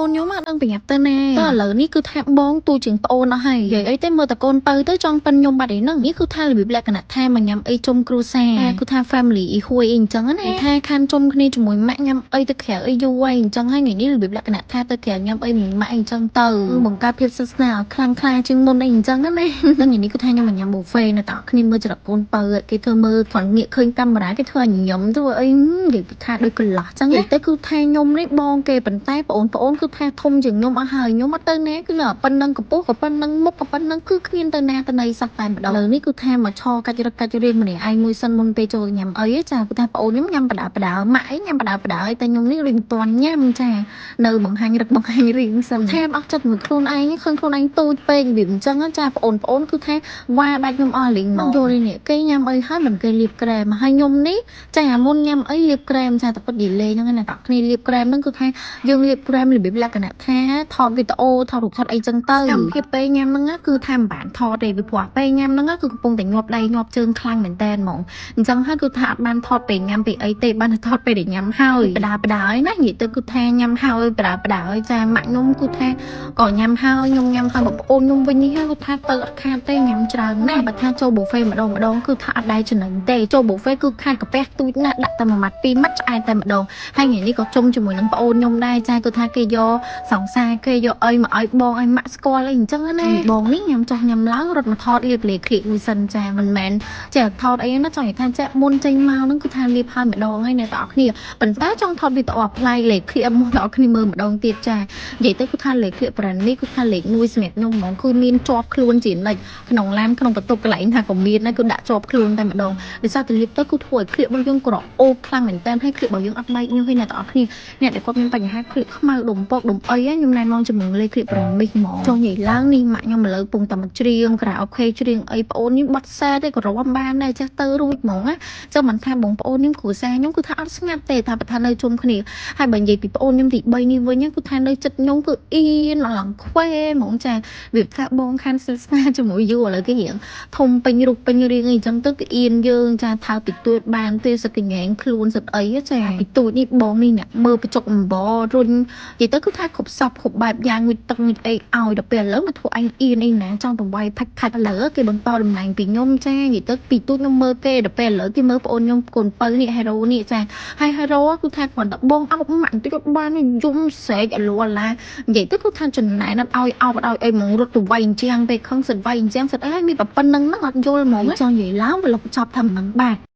អូនខ្ញុំអត់ដឹងប្រញាប់ទៅណាតើឥឡូវនេះគឺថាបងទូជាងប្អូនអស់ហើយនិយាយអីទេមើលតែកូនពៅទៅចង់ប៉ិនខ្ញុំបាត់អីហ្នឹងនេះគឺថារបៀបលក្ខណៈថាមកញ៉ាំអីជុំគ្រួសារគឺថា family អ៊ីហួយអីអញ្ចឹងណាថាខានជុំគ្នាជាមួយម៉ាក់ញ៉ាំអីទៅក្រៅអីយូរហើយអញ្ចឹងហើយថ្ងៃនេះរបៀបលក្ខណៈថាទៅក្រៅញ៉ាំអីមួយម៉ាក់អីអញ្ចឹងទៅបង្កើតភាពស្និទ្ធស្នាលឲ្យខ្លាំងក្លាជាងមុនអីអញ្ចឹងណាដល់ថ្ងៃនេះគឺថាខ្ញុំមកញ៉ាំ buffet នៅតើគ្នាមើលចរិតកូនពៅគេធ្វើមើលគ្រាន់ងាកឃើញកាមេរ៉ាគេធ្វើឲ្យញញឹមធ្វើអីនិយាយថាដូចកន្លោះចឹងណាតែគឺថាខ្ញុំនេះបងគេប៉ុន្តែបងប្អូនគឺថាធំជាងខ្ញុំអស់ហើយខ្ញុំអត់ទៅណាគឺនៅប៉ុណ្ណឹងកម្ពស់ក៏ប៉ុណ្ណឹងមុខក៏ប៉ុណ្ណឹងគឺគ្មានទៅណាទៅណីសោះតែម្ដងលើនេះគឺថាមកឈរកាច់រឹកកាច់រៀងម្នាក់ឯងមួយសិនមុនពេលចូលញ៉ាំអីចាគឺថាប្អូនខ្ញុំញ៉ាំបដាបដាម៉ាក់អីញ៉ាំបដាបដាអីតែខ្ញុំនេះរៀងមិនទាន់ញ៉ាំចានៅបង្ហាញរឹកបង្ហាញរៀងសិនថែមអស់ចិត្តមួយខ្លួនឯងឃើញខ្លួនឯងទូចពេកវាអញ្ចឹងចាប្អូនប្អូនគឺថាវ៉ាដាច់ខ្ញុំអស់លីងមកយល់នេះគេញ៉ាំអីហើយមិនគេលាបក្រែមហើយខ្ញុំនេះចាមុនញ៉ាំអីលាបក្រែមចាតែពិតនិយាយលេងហ្នឹងណាតគ្នាលាបក្រែមហ្នឹងគឺថាយើងលាបក្រែមរបៀបលក្ខណៈថាថតវីដេអូថតរូបថតអីចឹងទៅកម្មភាពពេលញ៉ាំហ្នឹងគឺថាមិនបានថតទេពីព្រោះពេលញ៉ាំហ្នឹងគឺកំពុងតែញាប់ដៃញាប់ជើងខ្លាំងមែនតើហ្មងអញ្ចឹងហើយគឺថាអត់បានថតពេលញ៉ាំពេលអីទេបានតែថតពេលដែលញ៉ាំហើយបដាបដាហើយណានិយាយទៅគឺថាញ៉ាំហើយបដាបដាហើយចាម៉ាក់ខ្ញុំគឺថាក៏ញ៉ាំហើយខ្ញុំញ៉ាំហើយបងប្អូនខ្ញុំវិញនេះគឺថាទៅអត់ខាតទេញ៉ាំច្រើនណាស់បើថាចូល buffet ម្ដងម្ដងគឺថាអត់ដែរចំណេញទេចូល buffet គឺខាតកាពះទូចណាស់ដាក់តែមួយម៉ាត់ពីរម៉ាត់ឆ្អែតតែម្ដងហើយថ្ងៃនេះក៏ជុំជាមួយនឹងប្អូនខ្ញុំដែរចាគឺថាគេយកសង្សារគេយកអីមកឲ្យបងឲ្យម៉ាក់ស្គាល់អីអញ្ចឹងណាបងនេះញ៉ាំចុះញ៉ាំឡើងរត់មកថតលាបលាក្លៀកមួយសិនចាមិនមែនចេះថតអីណាចង់និយាយថាចាមុនចេញមកហ្នឹងគឺថាលាបហើយម្ដងហើយអ្នកទាំងអស់គ្នាប៉ុន្តែចង់ថតវីដេអូ apply លេខក្លៀកមកដល់គ្នាមើលម្ដងទៀតចានិយាយទៅគឺថាលេខក្លៀក brand នេះគឺថាលេខ1សម្រាប់ខ្ញុំហ្មងគឺមានជាប់ខ្លួនជានិច្ចក្នុងឡានក្នុងបន្ទប់កន្លែងថាក៏មានដែរគឺដាក់ជាប់ខ្លួនតែម្ដងដោយសារតែលាបទៅគឺធ្វើឲ្យក្លៀករបស់យើងក្រអូបខ្លាំងមែនតើហើយក្លៀករបស់យើងអត់បែកញើសទេអ្នកទាំងអស់គ្នាអ្នកដែលគាត់មានបញ្ហាក្លៀកខ្មៅដុំពកដុំអីខ្ញុំណែនាំជំងឺលេខក្លៀក brand នេះហ្មងចុះនិយាយឡើងនេះម៉ាក់ខ្ញុំឥឡូវពងតែមកច្រៀងក្រៅអូខេច្រៀងអីប្អូនខ្ញុំបាត់សែទេក៏រាំបានដែរចេះទៅរួចហ្មងណាចឹងមិនថាបងប្អូនខ្ញុំគ្រួសារខ្ញុំគឺថាអត់ស្ងាត់ទេថាបើថានៅជុំគ្នាហើយបើនិយាយពីប្អូនខ្ញុំទី3នេះវិញគឺថានៅចិត្តខ្ញុំគឺអៀនឡើងខ្វេហ្មងចាវាថាបងខានស្និទ្ធស្នាលជាមួយយូរឥឡូវគេរៀងធំពេញរូបពេញរាងអីចឹងទៅគឺអៀនយើងចាថើពីទួតបានទេសកញ៉ែងខ្លួនសិតអីចាពីទួតនេះបងនេះអ្នកមើលបញ្ចុកអំបរុញនិយាយទៅគឺថាគ្រប់សពគ្រប់បែបយ៉ាងងូតទឹកងូតអីឲ្យដល់ពេលឥឡូវមកធ្វើអញអៀនអីណាចង់ទៅវាយផាច់ខាច់ឥឡូវគេបន្តតំណែងពីខ្ញុំចានិយាយទៅពីទួតខ្ញុំមើលគេដល់ពេលឥឡូវគេមើលប្អូនខ្ញុំកូនពៅនេះ hero នេះចាហើយ hero គឺថាគ្រាន់តែបងអោបម៉ាក់បន្តិចក៏បានយំស្រែកឲ្យលួឡានិយាយទៅគឺថាចំណែនអត់ឲ្យអោបអត់ឲ្យអីហ្មងរត់ទៅវាយអញ្ចឹងពេលខឹងសិតវាយអញ្ចឹងសិតអីមានតែប៉ុណ្្នឹងហ្នឹងអត់យល់ហ្មងចង់និយាយឡើងវាលុបចប់ថាមិនហ្នឹងបាទ។